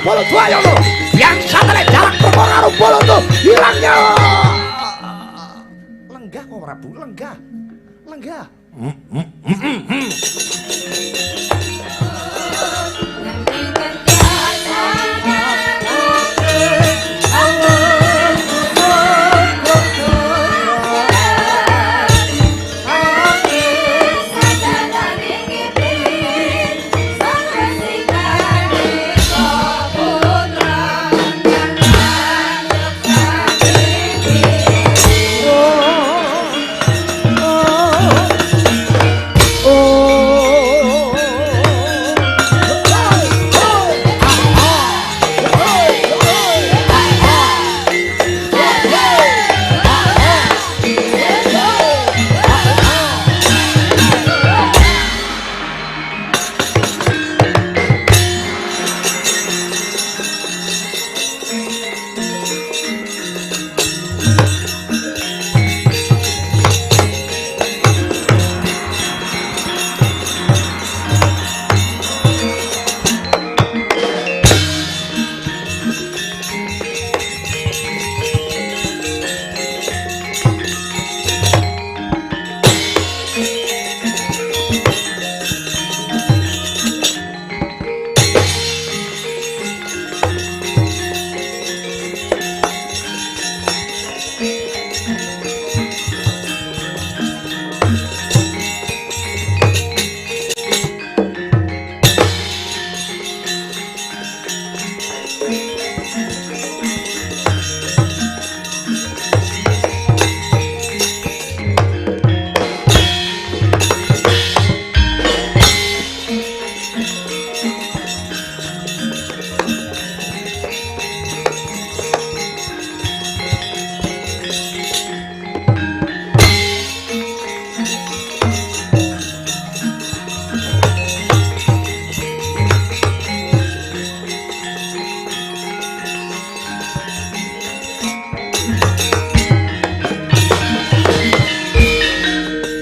Bolo dua ya lo. Yang satele jarak perkara karo bolo tuh hilangnya. Lenggah kok Prabu, lenggah. Lenggah.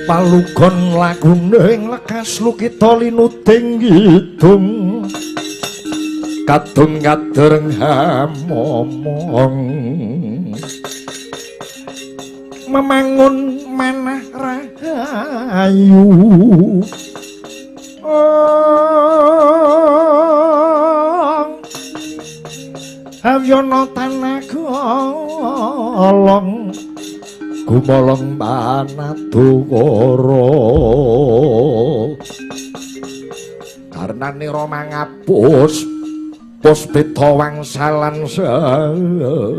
Palugon lagune ing lekas lukita linuding kidung kadung kadereng hamomong memangun manah rahayu ong hawyana tanah golong gumolong panadukara karnane Rama ngapus puspita wangsalan sehemon.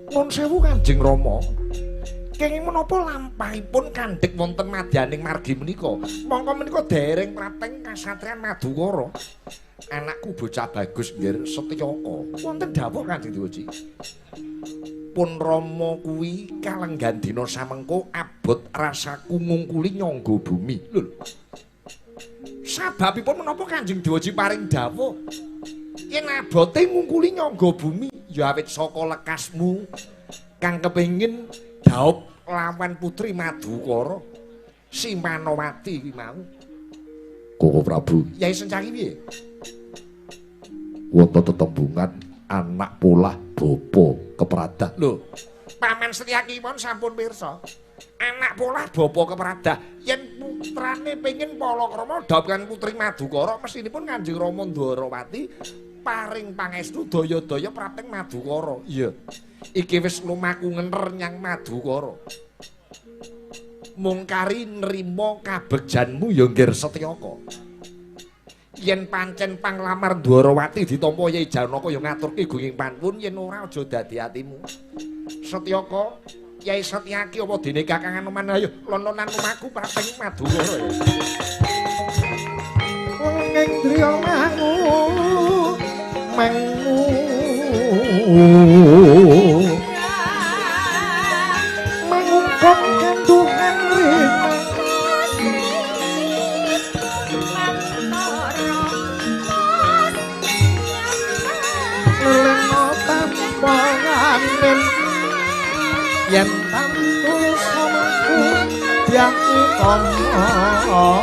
Nuwun sewu Kanjeng Rama, kenging menapa lampahipun kandhek wonten madyaning margi menika? Mongko menika dereng prateng kasatriyan Madukara. Anakku bocah bagus nggih Setyaka. Wonten dawuh Kanjeng Dewaji. Pun Rama kuwi kalenggan dina samengko abot rasaku ngungkuli nyangga bumi. Lho. Sababipun menapa Kanjeng Dewaji paring dawuh yen abote ngungkuli nyangga bumi ya awit saka lekasmu kang kepengin dhaup lawan putri Madukara si Manowati kuwi mau. Koko Prabu, Yai Sencaki piye? Wonten tetembungan anak polah bapa kepradah. Lho, Paman Setyaki pun sampun pirsa. Anak polah bapa kepradah yen putrane pengin palakrama dhaup putri Madukara mestinipun Kanjeng Rama Ndorowati paring pangestu daya-daya prateng Madukara. Iya. Iki wis lumaku ngener nyang Madukara. Mung kari nrima kabegjanmu ya Nggir Setyaka. Yen pancen panglamar Ndorowati ditampa Yai Janaka ya ngaturke gunging panuwun, yen ora aja dadi atimu. Setyaka, Yai Setyaki apa dene Kakang Anoman ayo lon-lonan lumaku prateng Madukara ya. Wong driya mangu mangu mangungkong kanduhan rima lena tampa nganen. Yen tantu samangku dyang utama.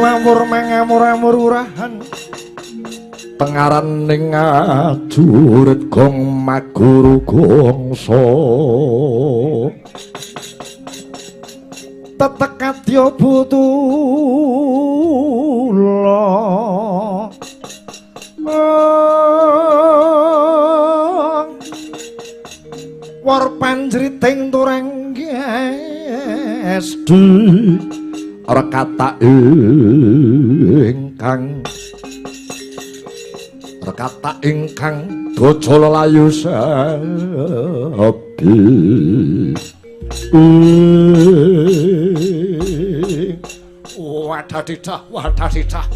Amur mangamur-amur urahan tengaran ning ajurit gong maguru gongso tetek kadya butula war panjriting turang gesti rekata ingkang rekata ingkang daja lelayu sepi. Wadadidah wadadidah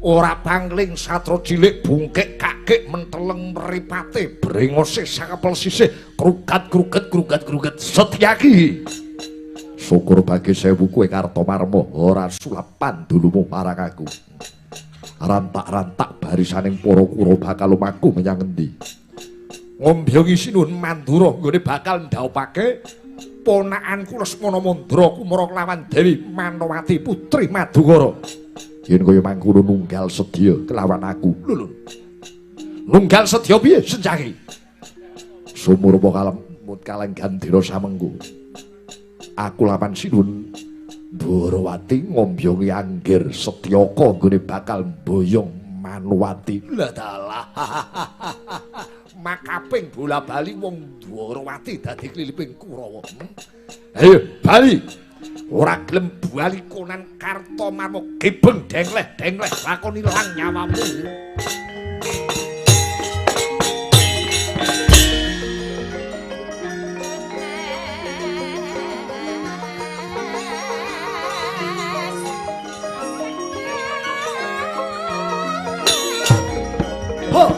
ora pangling satro cilik bungkek kakek menteleng mripate brengose sakepel sisih krugat kruget krugat kruget Setyaki. Syukur bagi sewu kowe Kartomarma ora sulap pandulumu marang aku. Rantak-rantak barisaning para Kurawa bakal lumaku menyang endi? Ngombyongi Sinuhun Mandura nggone bakal ndhaupake ponakanku Lesmana Mandra kumara kelawan Dewi Manowati putri Madukara. Yen kaya mangkono nunggal sedya kelawan aku. Lho. Nunggal sedya piye Senjaki? Sumurpa kalemut kaleng gandira samengku. Aku lawan Sinuhun Ndorowati ngombyongi anggir Setyaka nggone bakal mboyong Manowati. Lah dalah. Makaping bola-bali wong Ndorowati dadi kliliping Kurawa. Ayo bali. Ora gelem bali konan Kartomarma gebeng dengleh-dengleh lakon ilang nyawamu. Wah.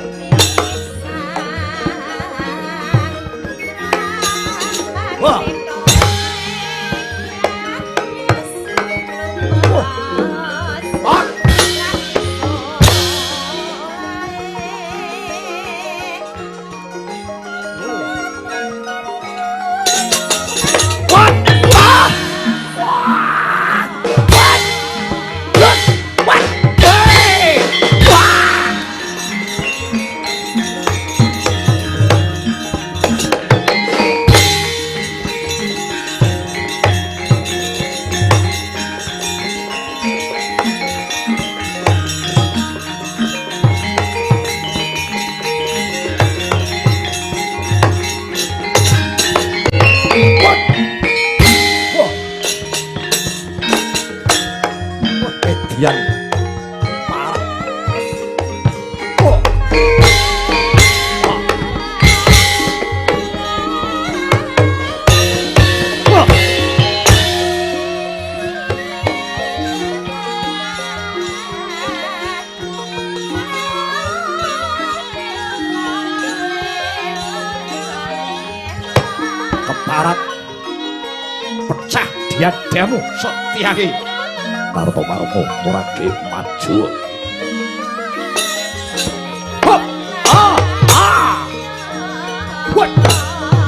Wah. Edian parah. Oh. Oh. Keparat Dadamu Setyaki. Nartomarmo murake maju. Hop! Ah! Ah! What?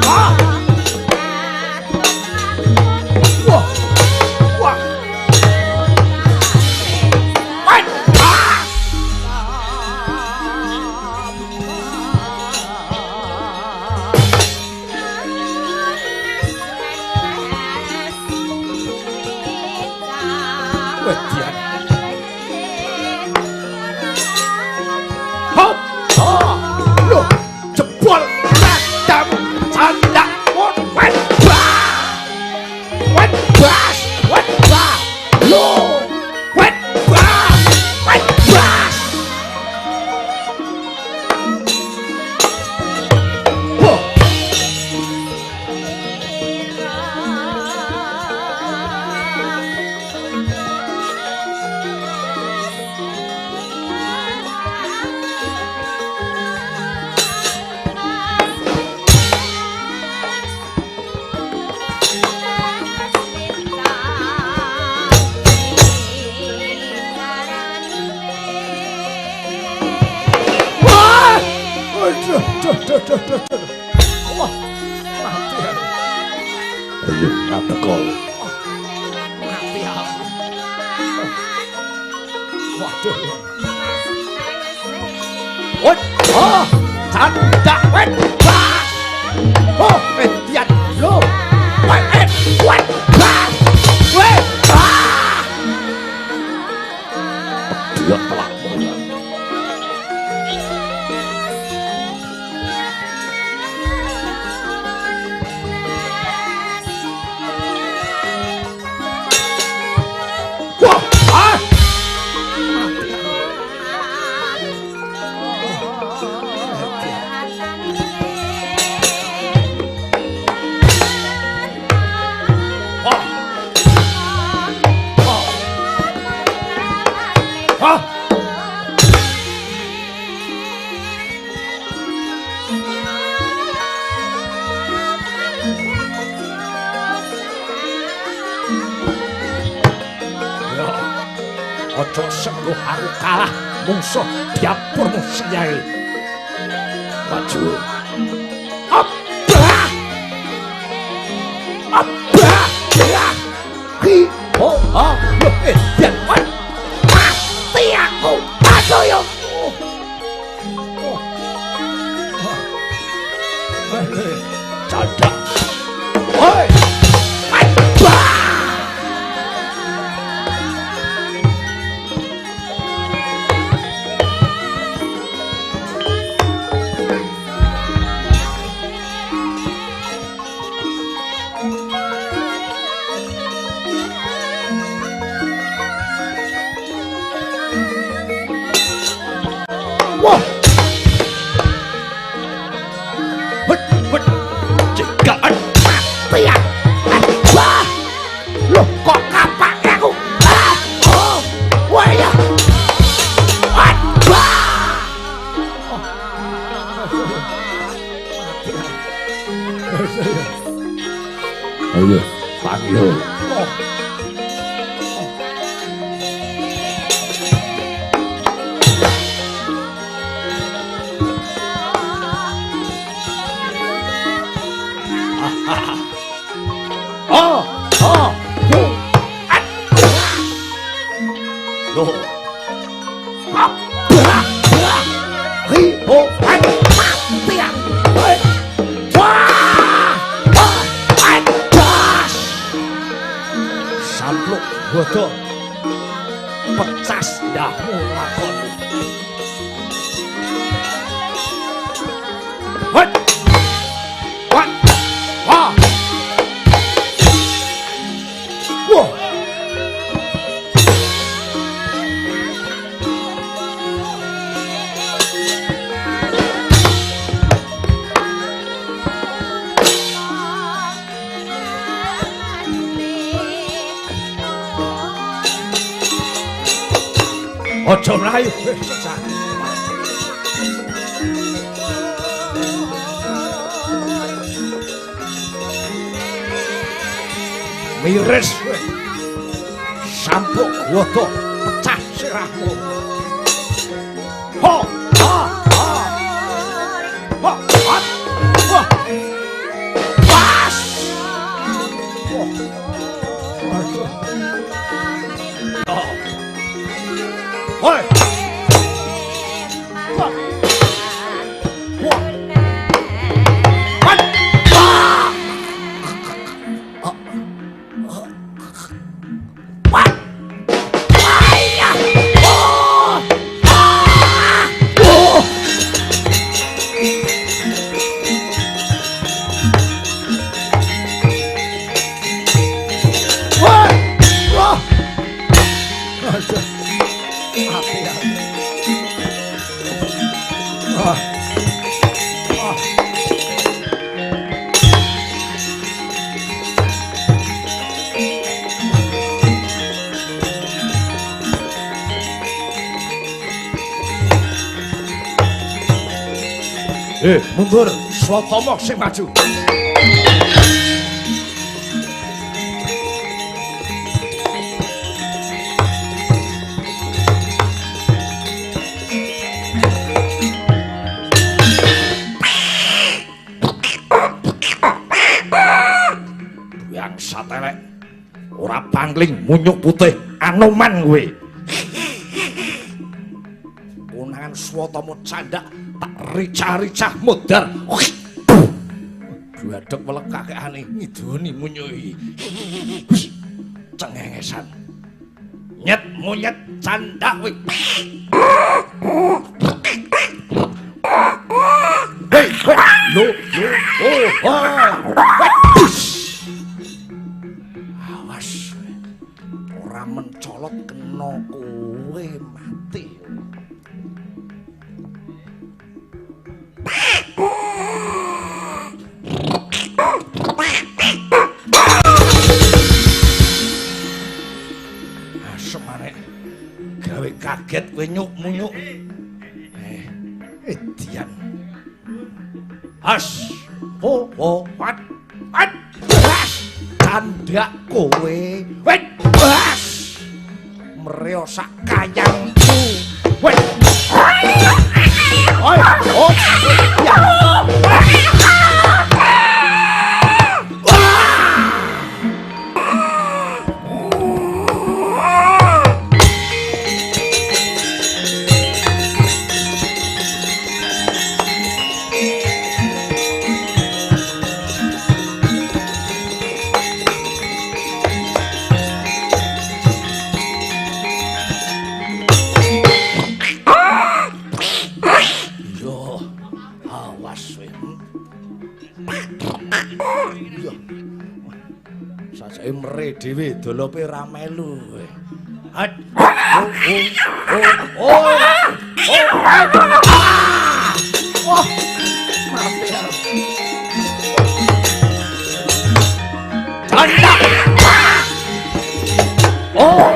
Ah! Wah! Wah! What? Ah! Wedian. Hop! Ah! Loh, jebol dadamu candak wet bah! Wet bas, wet bah. Loh, wet bah, wet bas. Wah. Wah! Aduh, duh, duh, duh, duh, duh. Wah, mati aku. Ayo, ngateko. Mati aku. Waduh. Wet, oh, candak wet, bas. Oh, median lo. Wet, wet, bas. Wet, ah. Dia telah mulai. Wah, ah. Mati aku. Wah. Wah. Wah. Ya. Aja sengguh aku kalah mungsuh dapurmu senyai. Maju. Abah. Abah. Ya. Ki oh oh loh eh dan mati aku. Aduh yo. Oh. Oh. Cadak. Oi. Abah. Wah. Wet wet jegaan mati aku. Wah. Loh kok kapake aku? Ah. Oh. Wah ya. Wah. Ayo, panggil. Oh. Oh, oh, oh, at, loh, hop, bah, bah, hi, ho, at, mati aku. Wah, wah, at, das. Sampluk bodoh, pecas ndahmu lakon. Wet, wah, wah. Wah. Aja mlayu wis Miris kowe. Sampuk godo pecah sirahmu. Ho ha ha. Ho hat. Wah. Pas. Wah. Aduh. Oh. Hoi. Wah. Wah. Wat. Wah. Wah. Wah. Oh. Ah. Oh. Wah. Wah. Aduh. Mati aku. Ah. Ah. Mundur, Swatama sing maju. Bangsat elek. Ora pangling munyuk putih Anoman kowe. Konangan Swatama candak tak rica-ricah modar. Bladhek welek kakekane ngidoni munyuki. Cengengesan. Nyet monyet candak kowe. Hei, hei, lo, lo, oh, ah. Awas, ora mencolot kena kowe mati. Asem arek gawe kaget kowe nyuk-munyuk. Edian. As, ho, ho, wat, wat, bas, candak kowe, wet, bas, mreo sak kayangku, wet, oi, oh, ya, awas kowe. Iya. Sajake mere dhewe dolope ra melu kowe. Hat. Oh oh oh. Oh. Wah. Mati aku. Candak. Oh.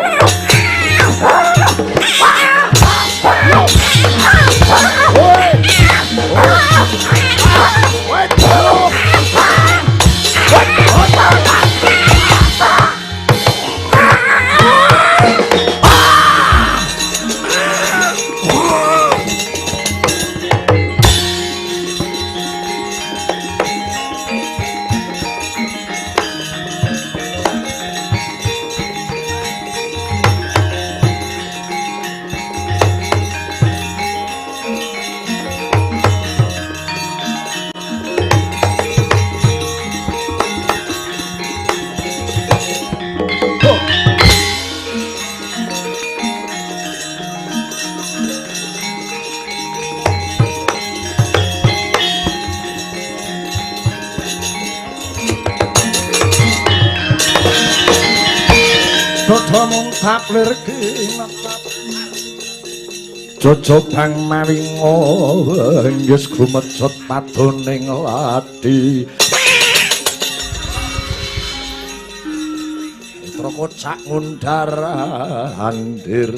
Dada mung taplir kinetap jojobang mawinga nggih gumecet padoning ladi putra kocak ngundar andir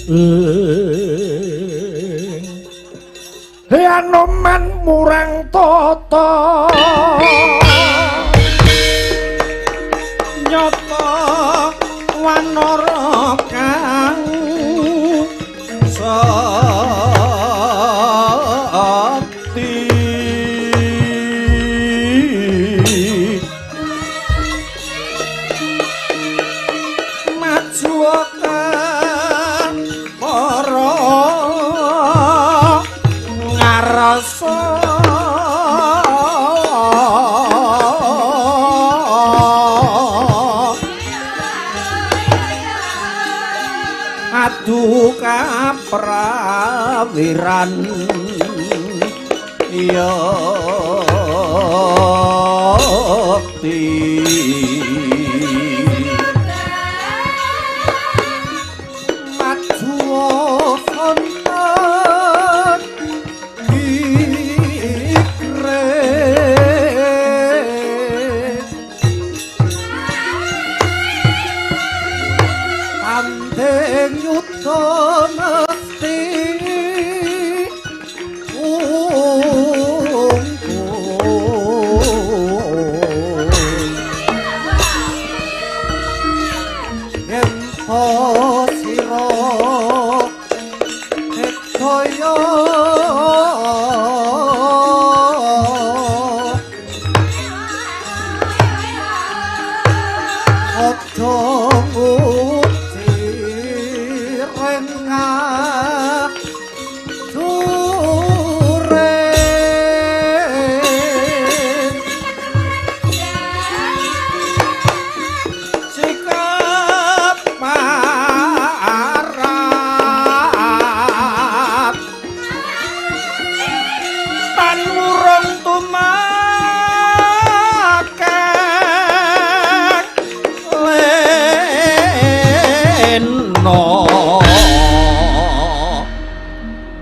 ing Anoman murang tata Sawiran yakti maju sonten ikre tanding yuda mesti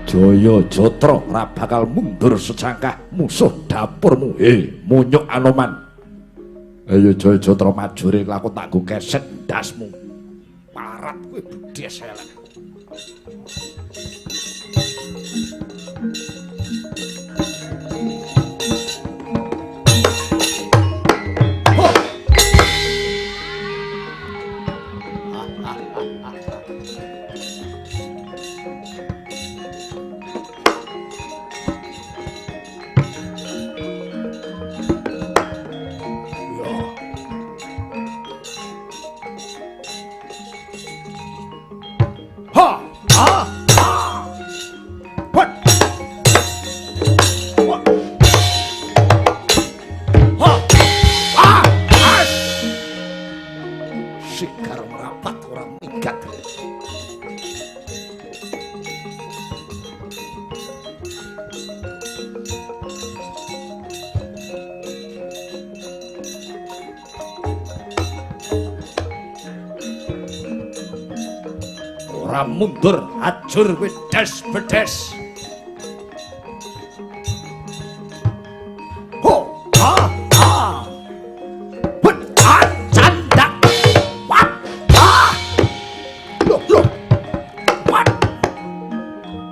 Jaya Jatra ora bakal mundur secangkah musuh dapurmu. He, munyuk Anoman. Ayo Jaya Jatra maju rene aku tak nggo keset ndasmu. Parat kowe bedhes elek. Ora mundur, ajur kowe des bedes. Ho ha ha. Hut ha candak. Wat ha. Loh loh. Wat.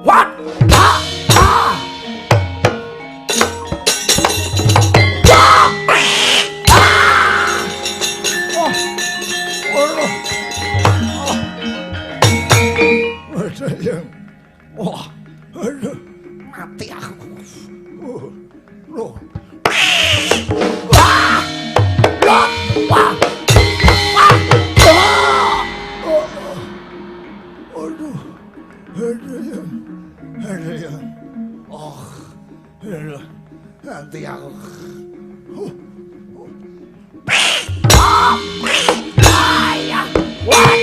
Wat ha ha. Oh. Oh. Wah, mati aku. Loh. Wah. Wah. Wah. Aduh. Aduh. Aduh. Oh. Nanti aku. Wah.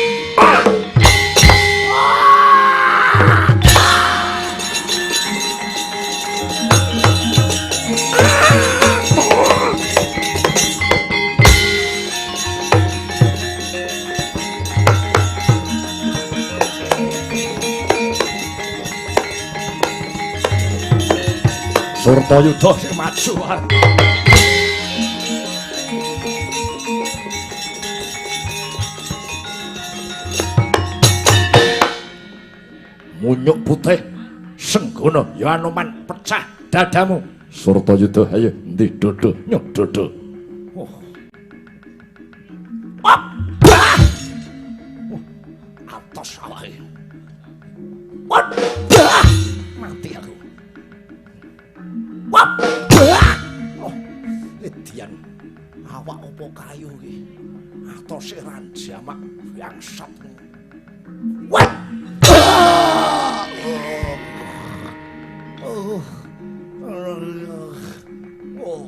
Surtayuda sing maju arep. Munyuk putih senggana ya Anoman pecah dadamu. Surtayuda ayo endi dodo nyok dodo. Oh. Wah. Atos awake. Wah. Mati aku. Wah. Oh, edian awak opo kayu iki? Atose ranjamak bangsat. Wah. Oh. Oh.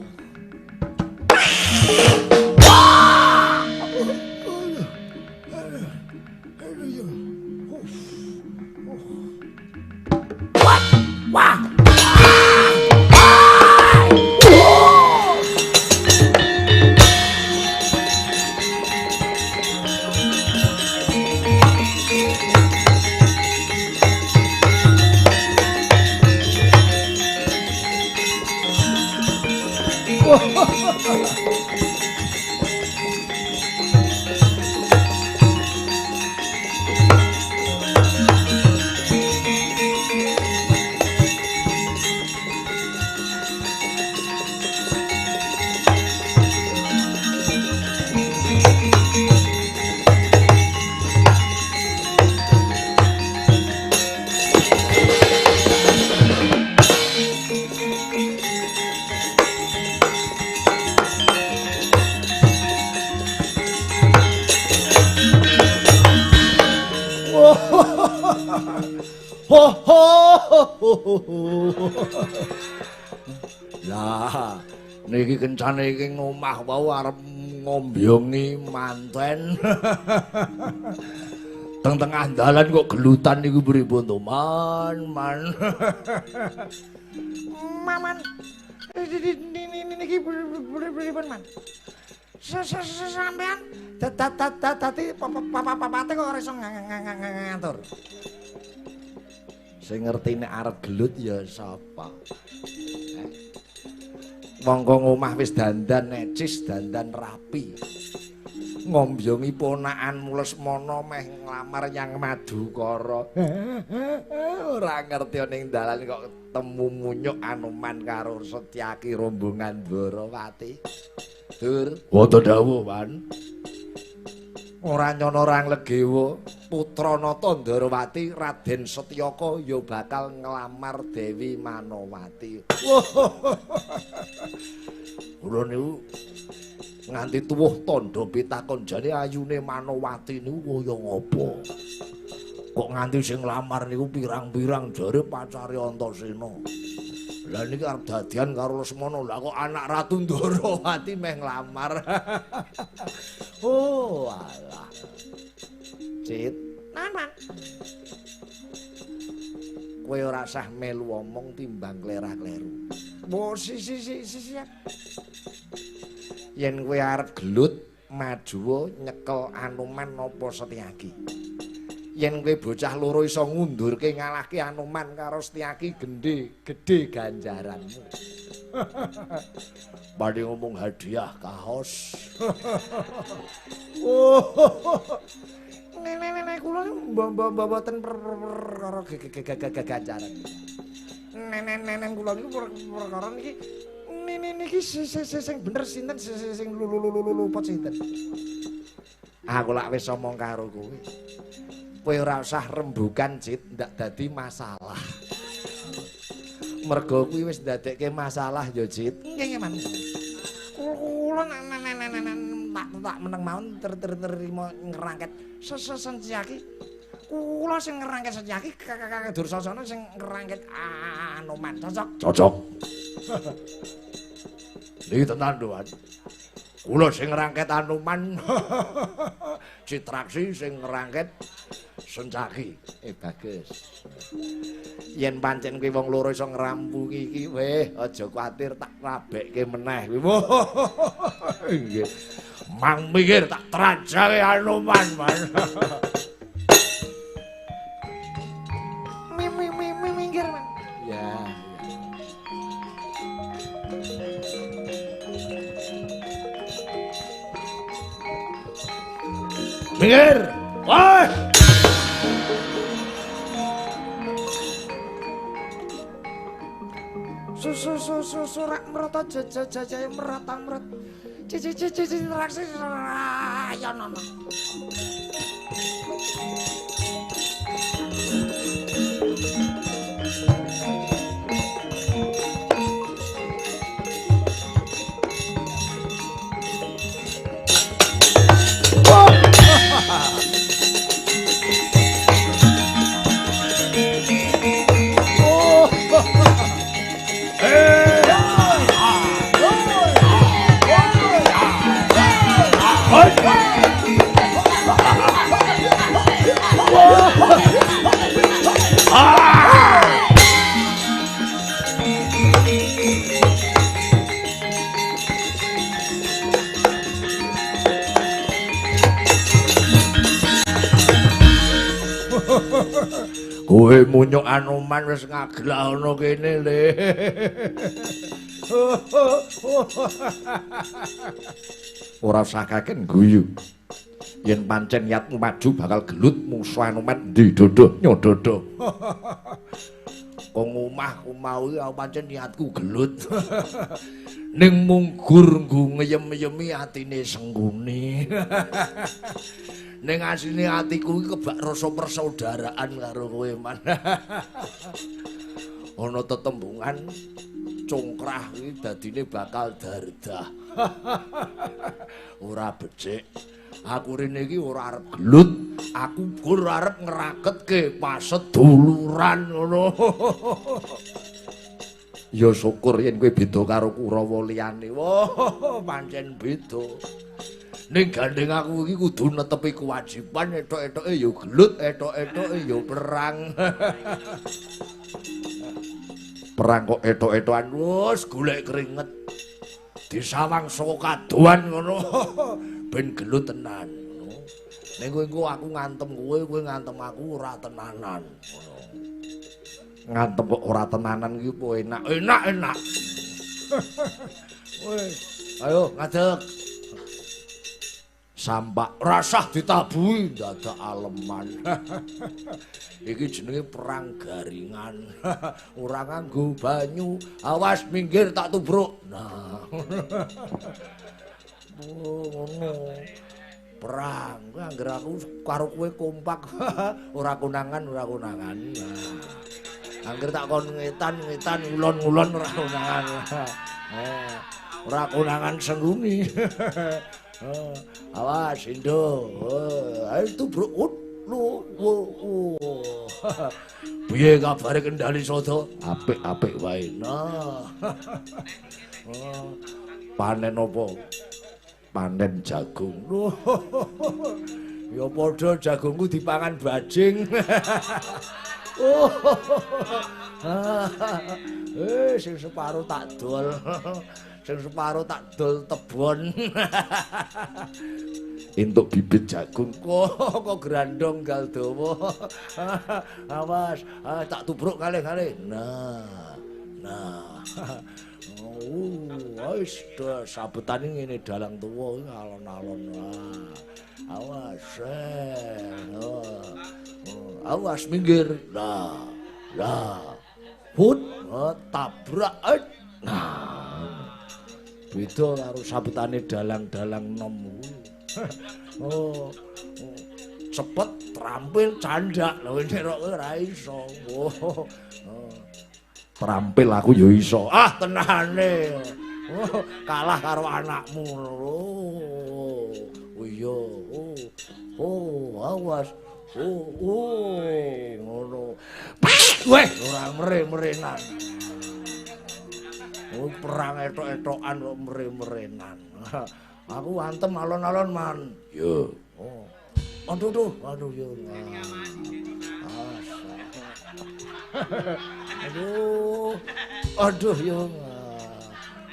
Wah. Lah niki kencane iki ngomah wau arep ngombyongi manten. Teng tengah dalan kok gelutan niku pripun to, Man, man. Maman. Niki pripun, Man? Sampean dadi papate kok ora iso ngatur. Sing ngerti nek arep gelut ya sapa? Mongko ngomah wis dandan necis, dandan rapi. Ngombyongi ponakanmu Lesmana meh nglamar Nyang Madukara. Ora ngerti ning dalan kok ketemu munyuk Anoman karo Setyaki rombongan Dwarawati. Dur, wonten dawuh, Wan. Ora nyono ora nglegewa, putra Nata Ndorowati Raden Setyaka ya bakal nglamar Dewi Manowati. Kula niku nganti tuwuh tandha pitakon jane ayune Manowati niku kaya ngapa? Kok nganti sing nglamar niku pirang-pirang jare pacare Antasena. Lah niki arep dadian karo Lesmana, lah kok anak Ratu Ndorowati meh nglamar. Oh alah. Cit, nanan. Kowe ora usah melu omong timbang klerah-kleru. Wo si si si siap. Yen kowe arep gelut, majuwa nyekel Anoman napa Setyaki. Yen kowe bocah loro iso ngundurke ngalahke Anoman karo Setyaki, gendhe gedhe ganjaranmu. Badhe ngomong hadiah kaos. Oh. Nek kula mboten perkara ganjaran. Nek kula niku perkara niki niki sing bener sinten sing luput sinten. Aku lak wis omong karo kowe. Kowe ora usah rembukan, Cit, ndak dadi masalah. Mergo kuwi wis ndadekke masalah ya, Cit. Nggih, Man. Kula tak meneng mawon terima ngrangket Setyaki. Kula sing ngrangket Setyaki, Kakak Dursasana sing ngrangket Anoman. Cocok? Cocok. Niki tenan, Wan. Kula sing ngrangket Anoman. Citraksi sing ngrangket Sencaki. Bagus. Yen pancen kowe wong loro iso ngrampungi iki, weh aja kuwatir tak rabekke meneh kuwi. Nggih. Mang mikir tak terajake Anoman, Man. Minggir, Man. Ya. Minggir. Wah. Surak merata jajajaja merata meret. Cici raksi ya nono. Kowe munyuk Anoman wis ngagelah ana kene le. Ora usah kaken guyu. Yen pancen niatmu maju bakal gelut musuh Anoman ndi dodo nyododo. Kong omahku mau iki aku pancen niatku gelut. Ning munggur nggo ngeyem-yemi atine Sengkuni. Ning asline atiku iki kebak rasa persaudaraan karo kowe, Man. Ana tetembungan congkrah iki dadine bakal dardah. Ora becik. Aku rene iki ora arep gelut, aku gur arep ngraketke paseduluran ngono. Ya syukur yen kowe beda karo Kurawa liyane. Wah, pancen beda. Ning gandeng aku iki kudu netepi kewajiban, etok-etoke ya gelut, etok-etoke ya perang. Perang kok etok-etokan wis golek keringet. Disawang saka kadohan ngono. Ben gelut tenan ngono. Ning kowe engko aku ngantem kowe, kowe ngantem aku ora tenanan ngono. Ngantem kok ora tenanan iki apa enak? Enak enak. Wis, ayo ngadeg. Sampak rasah ditabuhi dadak aleman. Iki jenenge perang garingan. Ora nganggo banyu, awas minggir tak tubruk. Nah. Oh, ngono. Perang, kowe anggere aku karo kowe kompak, ora konangan, ora konangan. Nah. Angger tak kon ngetan, ngetan, ngulon-ngulon ora konangan. Ora konangan Sengkuni. Awas Indo. Ayo tubruk. Lu. Piye kabare Kendali Sada? Apik-apik wae. Nah. Panen apa? Panen jagung. Ya padha jagungku dipangan bajing. Sing separo tak dol. Sing separo tak dol tebon. Entuk bibit jagung. Kok grandong gal dawa. Awas, tak tubruk kalih-kalih. Nah. Nah. Wis sabetane ngene dalang tuwa alon-alon. Awas. Awas minggir. Lah. Lah. Hut, tabrak. Nah. Beda karo sabetane dalang-dalang nom kuwi. Oh. Cepet, terampil, candak. Lho nek kok ora iso. Oh. Terampil aku ya iso. Ah, tenane. Oh, kalah karo anakmu. Oh, iya. Oh. Oh, awas. Oh, oh, ngono. Weh, ora mere-merenan. Oh, perang etok-etokan kok mere-merenan. Aku antem alon-alon, Man. Yo. Oh. Aduh, aduh, aduh yo. Aduh. Aduh yo.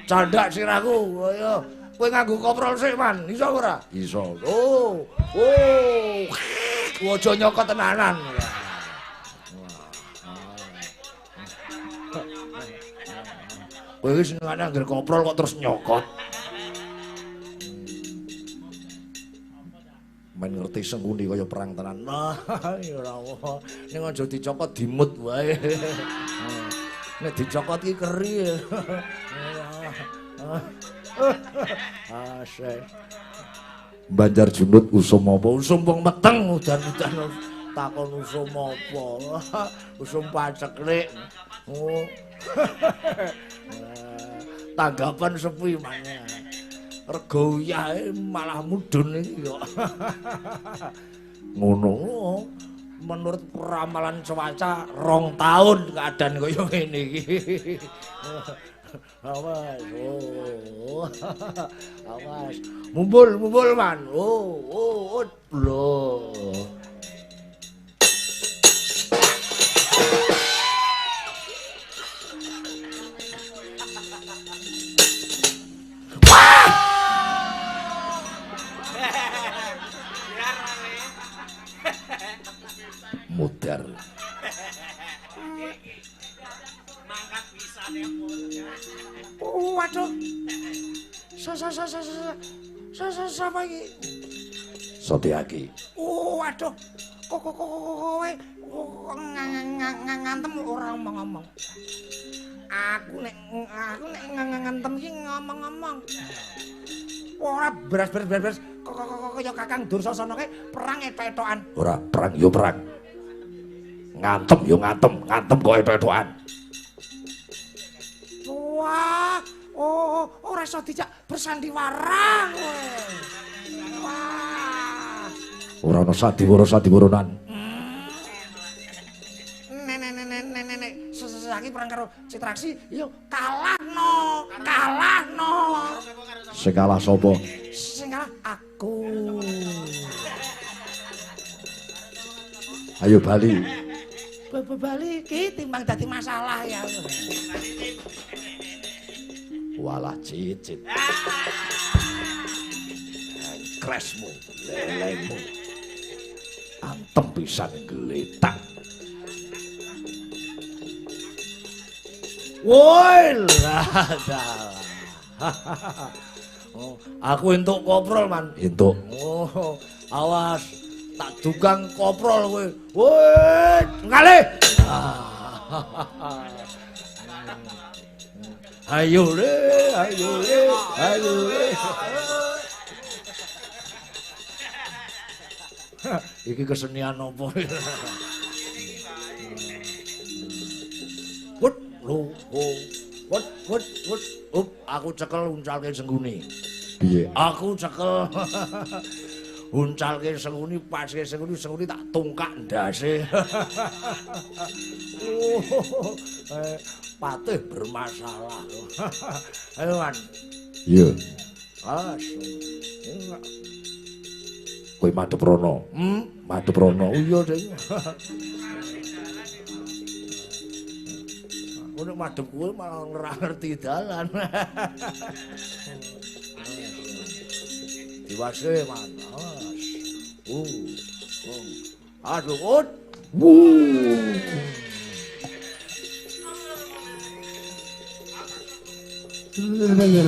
Candak sirahku, ayo. Kowe nganggo koprol sik, Man. Iso ora? Iso. Oh. Oh. Aja nyokot tenanan. Kowe iki senengane anggere koprol kok terus nyokot. Men ngerti Sengkuni kaya perang tenan. Nah, ya ora apa. Ning aja dicokot dimut wae. Nek dicokot iki keri. Asik. Banjar Junut usum apa? Usum wong meteng udan-udan takon usum apa? Usum paceklik. Oh. Tanggapan sepi maneh. Rega uyahe malah mudhun iki kok. Ngono. Menurut ramalan cuaca 2 tahun keadaan kaya ngene iki. Awas, oh. Awas. Mumbul, mumbul, Man. Oh, oh, lho. Mudar. Sapa iki? Satyaki. Oh, waduh. Kok kowe ngantem ora omong-omong. Aku nek ngantem iki ngomong-ngomong. Ora beras kok kaya Kakang Dursasana kae perang etok-etokan. Ora perang yo perang. Ngantem yo ngantem, ngantem kok etok-etokan. Wah, oh ora iso dijak bersandiwara kowe. Wah. Ora ana sandiwara-sandiwaranan. Nek sesaki perang karo Citraksi yo kalahno, kalahno. Sing kalah sapa? Sing kalah aku. Ayo bali. Bali iki timbang dadi masalah ya. Walah cicit. Kresmu, lelengmu. Antem pisan gletak. Woi lah. Oh, aku entuk koprol, Man. Entuk. Oh, awas tak dugang koprol kowe. Woi, ngalih. Ayo le, ayo le, ayo le. Iki kesenian opo? Wut, lo, wut, wut, wut. Up, aku cekel uncalke sengguni. Piye? Aku cekel uncalke senguni, paske senguni, senguni tak tungkak ndase. Patih bermasalah. Ayo, Man. Iya. As. Kowe madhep rono. Madhep rono. Iya, Ding. Aku nek madhep kowe malah ora ngerti dalan. Diwase, Man. As. Aduh, ut. Wuh. Modar.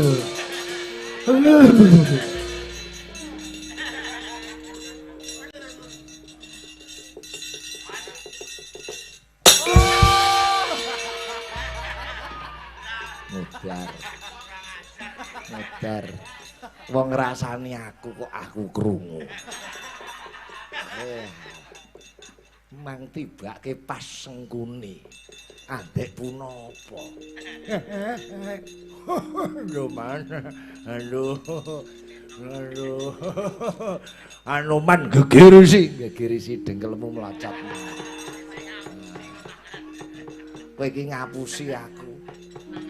Modar. Wong ngrasani aku kok aku krungu. Mang tibake pas sengkuni. Andek punapa? Lho, Man. Aduh. Aduh. Anoman gegerisi, gegerisi dengkelmu mlacat. Kowe iki ngapusi aku.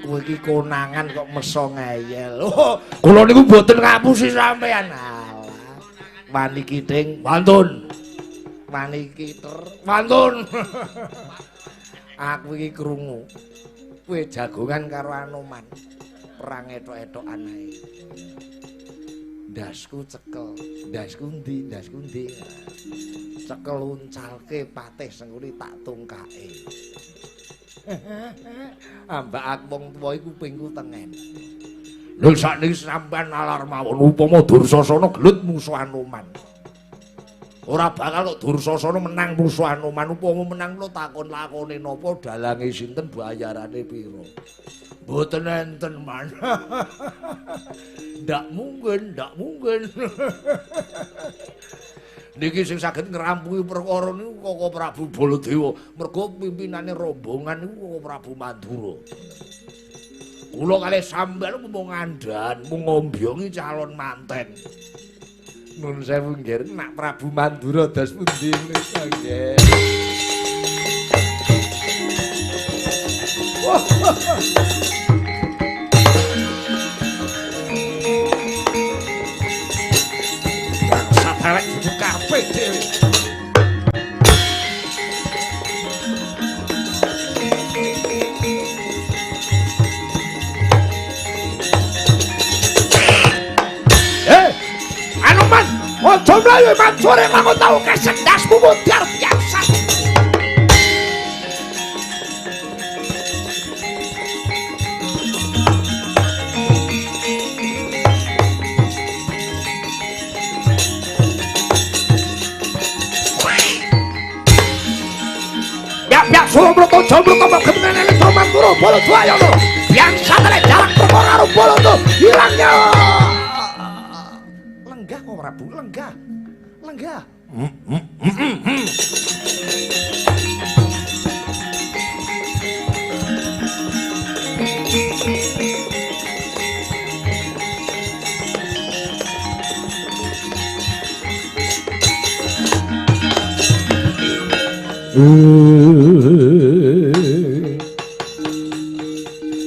Kowe iki konangan kok meso ngeyel. Oh, kula niku mboten ngapusi sampean. Alah. Wani kiting, wantun. Wani kiter, wantun. Aku iki krungu. Kowe jagongan karo Anoman. Perang etok-etokan ae. Ndasku cekel, ndasku ndi, ndasku ndi. Cekel uncalke patih sengkuni tak tungkake. Ambak aku wong tuwa iku kupingku tengen. Lho sakniki sampean nalar mawon upama Dursasana gelut musuh Anoman. Ora bakal kok Dursasana menang musuh Anoman, upama menang kula takon lakone napa, dalange sinten, bayarane pira. Mboten enten, Man. Ndak mungkin, ndak mungkin. Niki sing saged ngrampungi perkara niku Koko Prabu Baladewa, mergo pimpinane rombongan niku Koko Prabu Mandura. Kula kalih sampeyan mung ngandhan, mung ngombyongi calon manten. Nun sewu nggih, nak Prabu Mandura dos pundi menika nggih. Bangsat elek kape dhewe. Anoman, aja mlayu mancure mangun tau kesendasmu mudhar biasa. Jamrut apa gemene Netra Mandura Baladwayana. Biangsane jarak perkara karo Balada hilangnya. Lenggah kok Prabu, lenggah. Lenggah.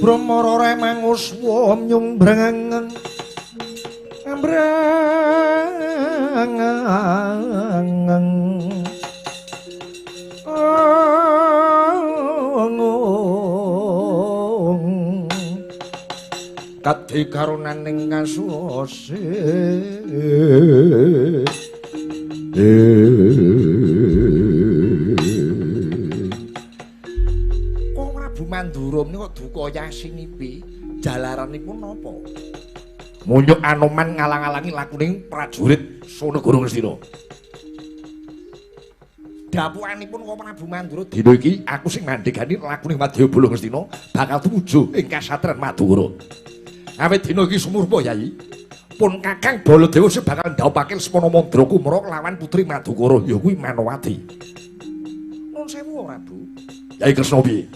Brahmara remanguswa nyumbrangan ambrangan kadhi karunaning kasuwase. Mandura menika duka yasinipi jalaranipun napa? Munyuk Anoman ngalang-alangi lakuning prajurit Sonegara Ngastina. Dapukanipun kok Prabu Mandura dina iki aku sing mandhegani lakuning Wadyabala Ngastina bakal tumuju ing kasatran Madura. Awit dina iki sumurpa Yai, pun Kakang Baladewa sing bakal ndhaupake Lesmana Mandra Kumara lawan putri Madukara ya kuwi Manowati. Nuwun sewu Prabu. Yai Kresna piye?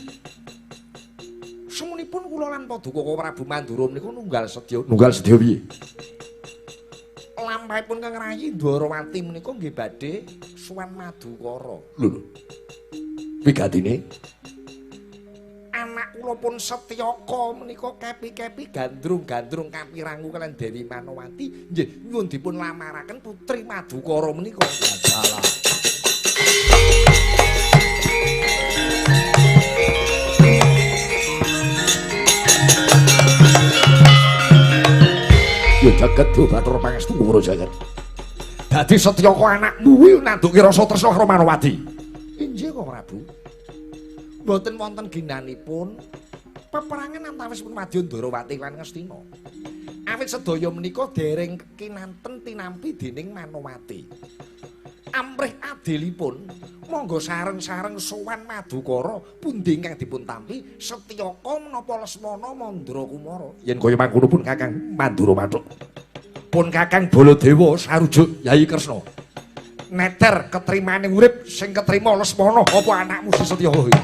Semunipun kula lan paduka Prabu Mandura menika nunggal sedya. Nunggal sedya piye? Lampahipun Kang Rayi Ndwarawati menika nggih badhe sowan Madukara. Lho lho. Wigatine anak kula pun Setyaka menika kepi-kepi gandrung-gandrung kapirangu kalian Dewi Manowati nggih nyuwun dipun lamaraken putri Madukara menika. Salah. Ya jagat Bathara Pangestu Kumara jagat. Dadi Setyaka anakmu kuwi nanduki rasa tresna karo Manowati. Inggih kok Prabu. Mboten wonten ginanipun peperangan antawisipun Madya Ndharawati lan Ngastina. Awit sedaya menika dereng kinanten tinampi dening Manowati. Amrih adilipun monggo sareng-sareng sowan Madukara pundi ingkang dipun tampi Setyaka menapa Lesmana Mandra Kumara. Yen kaya mangkono pun Kakang Mandura mathuk. Pun Kakang Baladewa sarujuk Yai Kresna. Neter ketrimane urip sing ketrima Lesmana apa anakmu si Setyaka iki?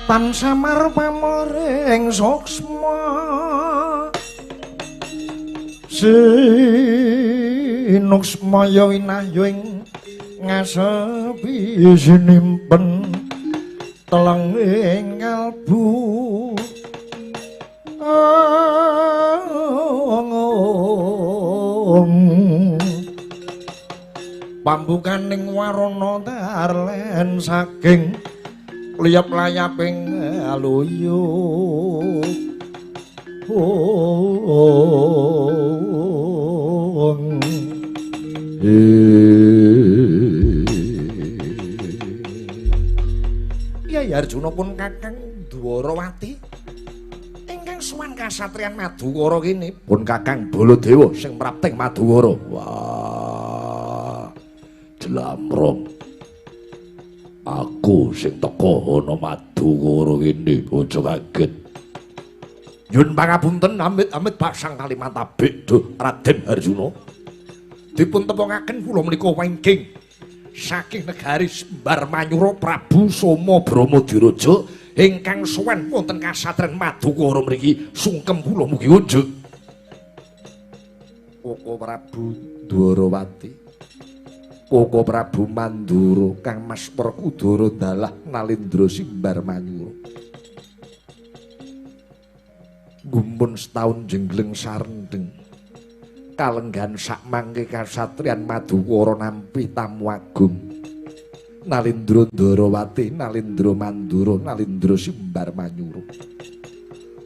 Tan samar pamoring suksma sinuksmaya winahya ing ngasepi sinimpen teleng ing kalbu. Pambukaning warana tarlen saking liyap layaping aluyu. Kyai Arjuna pun Kakang Dwarawati ingkang sowan kasatriyan Madukara kene pun Kakang Baladewa sing prapting Madukara. Wah, jlamrong aku sing teka ana Madukara kene, aja kaget. Nyun pangapunten amit-amit basang kalimat tabik duh Raden Arjuna. Dipun tepungaken kula menika wengking saking negari Sembar Manyura Prabu Soma Brama Diraja ingkang sowan wonten kasatriyan Madukara mriki sungkem kula mugi unjuk. Koko Prabu Dwarawati, Koko Prabu Mandura, Kang Mas Werkudara dalah Nalendra Simbar Manyura. Gumun setahun jenggleng sarendeng kalenggan sak mangke kasatriyan Madukara nampi tamu agung Nalendra Dwarawati, Nalendra Mandura, Nalendra Simbar Manyura.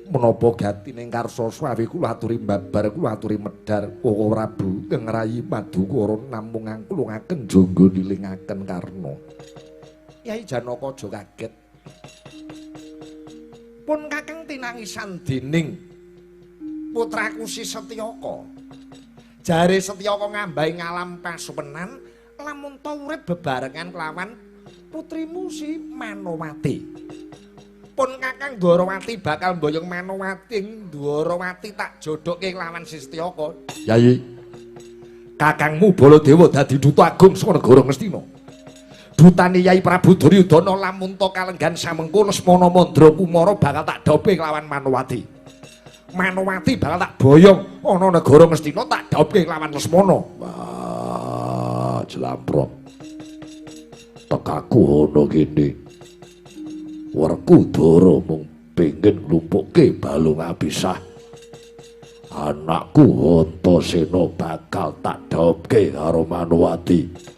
Menapa gatining karsa swawi kula aturi babar kula aturi medhar Koko Prabu ngrayi Madukara namung angklungaken jangga nilingaken karna. Kyai Janaka aja kaget. Pun Kakang tinangisan dening putraku si Setyaka. Jare Setyaka ngambahi ngalam pasuwenan lamun ta urip bebarengan kelawan putrimu si Manowati. Pun Kakang Dwarawati bakal mboyong Manowati, Dwarawati tak jodhokke kelawan si Setyaka. Yai, kakangmu Baladewa dadi duta agung saka negara Ngastina. Dutane Yai Prabu Duryudana lamun ta kalenggan samengko Lesmana Mandra Kumara bakal tak dhope kelawan Manowati. Manowati bakal tak boyong ana negara Ngastina tak dhope kelawan Lesmana. Wah, jlamprong. Tekaku ana kene. Werkudara mung pengin nglumpukke balung abisah. Anakku Antasena bakal tak dhopke karo Manowati.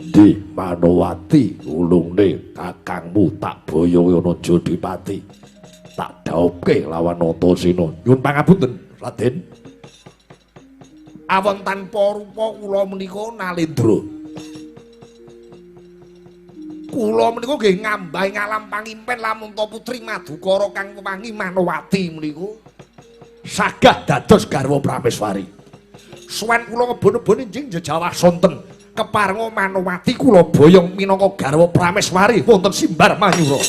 Ndi Manowati ulungne kakangmu tak boyonge ana Jodipati. Tak dhopke lawan Antasena. Nyuwun pangapunten, Raden. Awon tanpa rupa kula menika Nalendra. Kula menika nggih ngambahi ngalam pangimpen lamun ta putri Madukara kang wewangi Manowati menika sagah dados garwa Prameswari. Suwen kula ngebon-ebon enjing jejawah sonten keparenga Manowati kula boyong minangka garwa Prameswari wonten Simbar Manyura.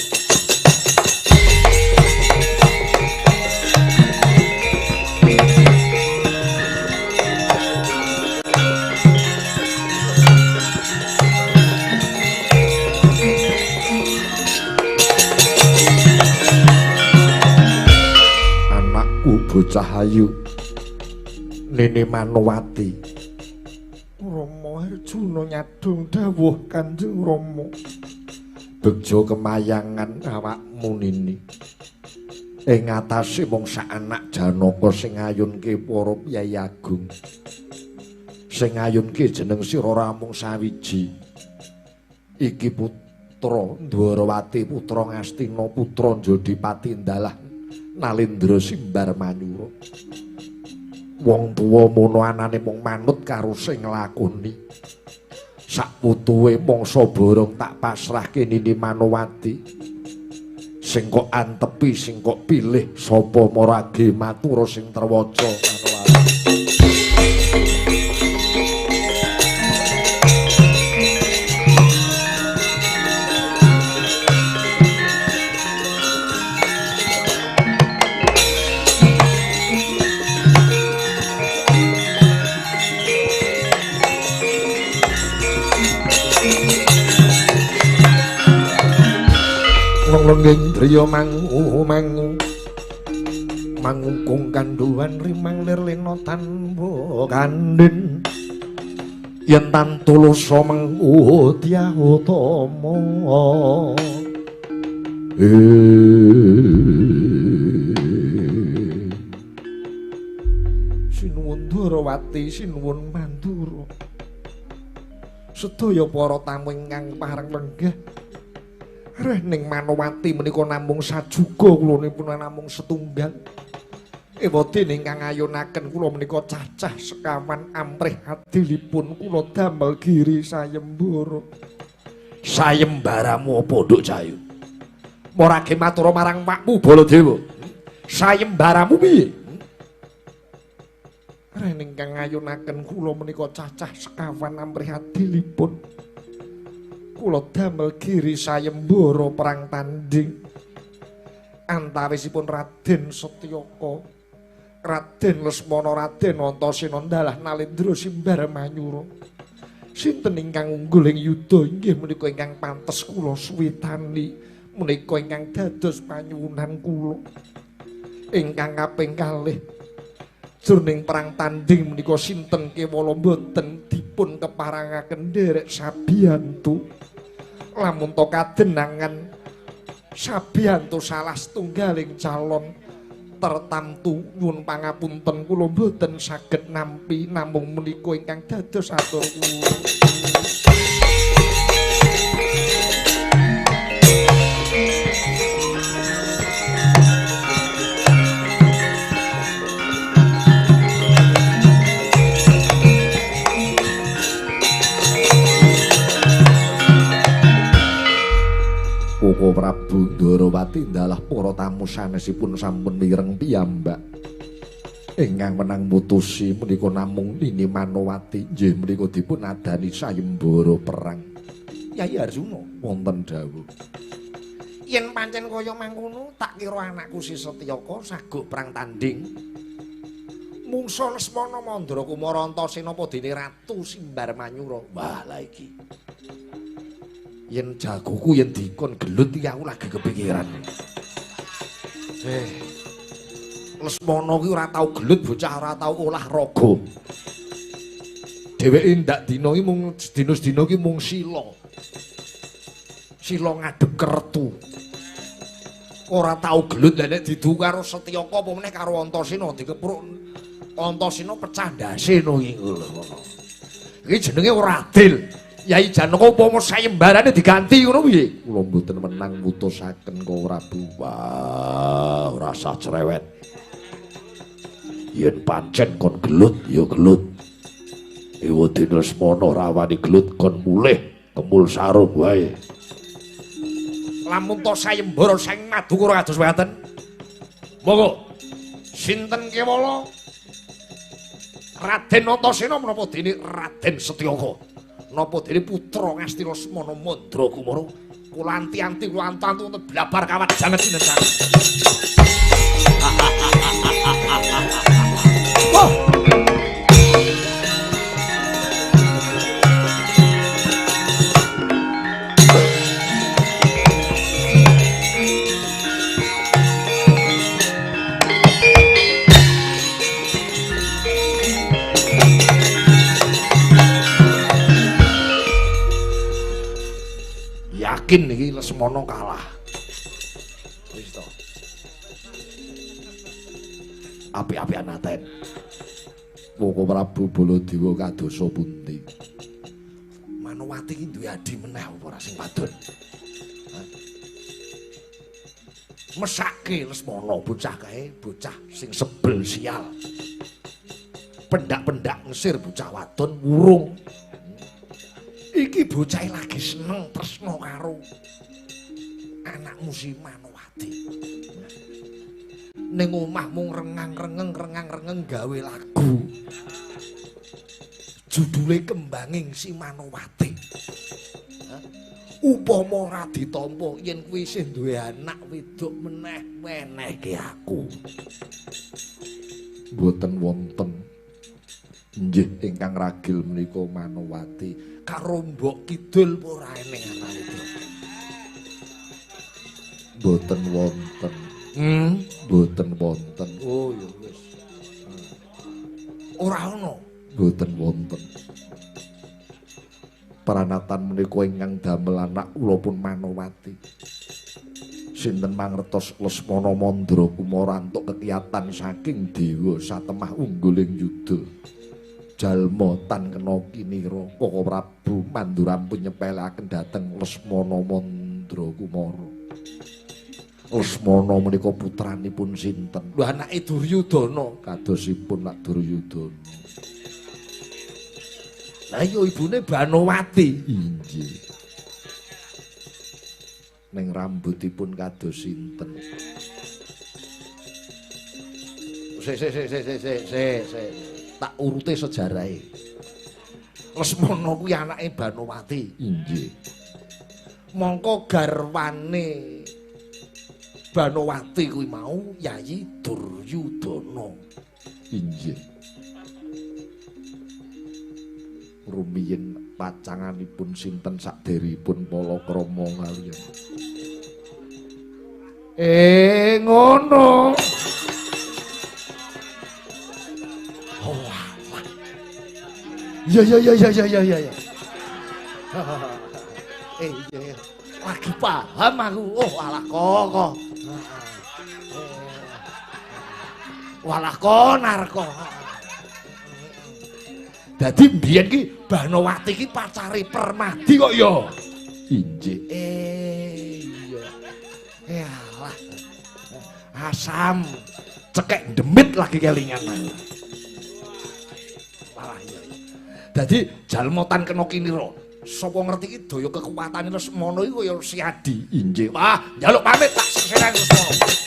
Bocah ayu Nini Manowati. Rama Arjuna nyadong dawuh Kanjeng Rama. Begjo kemayangan awakmu Nini. Ing atase mung sak anak Janaka sing ngayunke para Kyai Agung. Sing ngayunke jeneng sira ora mung sawiji. Iki putra Dwarawati, putra Ngastina, putra Jodipati ndalah Nalendra Simbar Manyura. Wong tuwa mono anane mung manut karo sing nglakoni. Sak putuwe mangsa borong tak pasrahke Nini Manowati. Sing kok antepi, sing kok pilih sapa marage matura sing terwaca Manowati. Lengging driya mangu mangu mangungkung kandhuwan rimang lir lena tanpa kandhin yen tan tulusa mengu dyahutama. Sinuwun Dwarawati, sinuwun Mandura, sedaya para tamu ingkang pareng lenggah. Reh ning Manowati menika namung sajuga kulonipun namung setunggal. Ewadene ingkang ayunaken kula menika cacah sekawan amrih adilipun kula damel giri sayembara. Sayembaramu apa, Nduk Cahayu? Marage matur marang pakmu Baladewa. Sayembaramu piye? Reh ingkang ayunaken kula menika cacah sekawan amrih adilipun kula damel giri sayembara perang tanding antawisipun Raden Setyaka, Raden Lesmana, Raden Antasena dalah Nalendra Simbar Manyura. Sinten ingkang unggul ing yuda inggih menika ingkang pantes kula suwitani, menika ingkang dados panyuwunan kula. Ingkang kaping kalih jroning perang tanding menika sinten kewala mboten dipun keparangaken nderek sabiyantu. Lamun to kadenangan sabiyantu salah setunggaling calon tertamtu nyuwun pangapunten kula mboten saged nampi namung menika ingkang dados atur kula. Koko Prabu Ndorowati ndalah para tamu sanesipun sampun mireng piyambak. Ingkang menang mutusi menika namung Nini Manowati nggih menika dipun adani sayembara perang. Yai Arjuna wonten dawuh. Yen pancen kaya mangkono tak kira anakku si Setyaka saguk perang tanding. Mungsa Lesmana Mandra Kumara Antasena apa dene Ratu Simbar Manyura. Wah lah iki. Yen jagoku yen dikon gelut iki aku lagi kepikiran. Lesmana ki ora tau gelut, bocah ora tau olahraga. Dheweke ndak dina iki mung dina-dina iki mung sila. Sila ngadep kertu. Ora tau gelut. Lah nek didu karo Setyaka apa meneh karo Antasena dikepruk Antasena pecah ndase no iki lho. Iki jenenge ora adil. Yai Janaka upama sayembarane diganti ngono piye? Kula mboten menang mutusaken Koko Prabu. Wah, ora usah cerewet. Yen pancen kon gelut ya gelut. Ewadene Lesmana ora wani gelut kon mulih kemul sarung wae. Lamun to sayembara saking Madukara kados mekaten. Monggo. Sinten kewala? Raden Antasena menapa dene Raden Setyaka? Napa dene putra Ngastina Lesmana Mandra Kumara? Kula anti-anti kula antu-antu wonten blabar kawat janget sinten. Wah. Yakin iki Lesmana kalah. Wis to. Apik-apikan aten. Koko Prabu Baladewa kadosa pundi? Manowati iki duwe adhi meneh apa ora sing wadon? Mesake Lesmana bocah kae, bocah sing sebel sial. Pendak-pendak ngesir bocah wadon wurung. Iki bocah lagi seneng tresna karo anakmu si Manowati. Ning omah mung rengang-rengeng rengang-rengeng gawe lagu. Judule Kembanging si Manowati. Upama ora ditampa yen kuwi isih duwe anak wedok meneh wenehke aku. Mboten wonten. Nggih ingkang ragil menika Manowati. Karo Mbok Kidul apa ora eneng anak wedok. Mboten wonten. Mboten wonten. Oh ya wis. Ora ana. Mboten wonten. Pranatan menika ingkang damel anak kula pun Manowati. Sinten mangertos Lesmana Mandra Kumara antuk kekiyatan saking dewa satemah ungguling yuda. Jalma tan kena kinira Koko Prabu mandurampun nyepelekaken dhateng Lesmana Mandra Kumara. Lesmana menika putranipun sinten? Lho anake Duryudana. Kadosipun lak Duryudana. Lah iya ibune Banowati. Inggih. Ning rambutipun kados sinten? Sik sik sik sik sik sik sik. Tak urute sejarahe. Lesmana kuwi anake Banowati. Inggih. Mongko garwane Banowati kuwi mau Yayi Duryudana. Inggih. Rumiyin pacanganipun sinten sakderipun palakrama kaliyan? Ngono. Oh alah. Ya ya ya ya ya ya ya. Iya. Lagi paham aku. Oh alah kok. Walah konar kok. Dadi mbiyen ki Banowati ki pacare Permadi kok ya. Injih. Iya. Yalah. Asam cekek demit lagi kelingan. Walah iya. Dadi jalma tan kena kinira. Sapa ngerti iki daya kekuatane Lesmana iki kaya Siadi. Injih. Wah, njaluk pamit tak seseran Lesmana.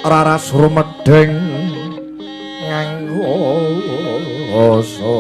Raras rumedheng nganggo asa.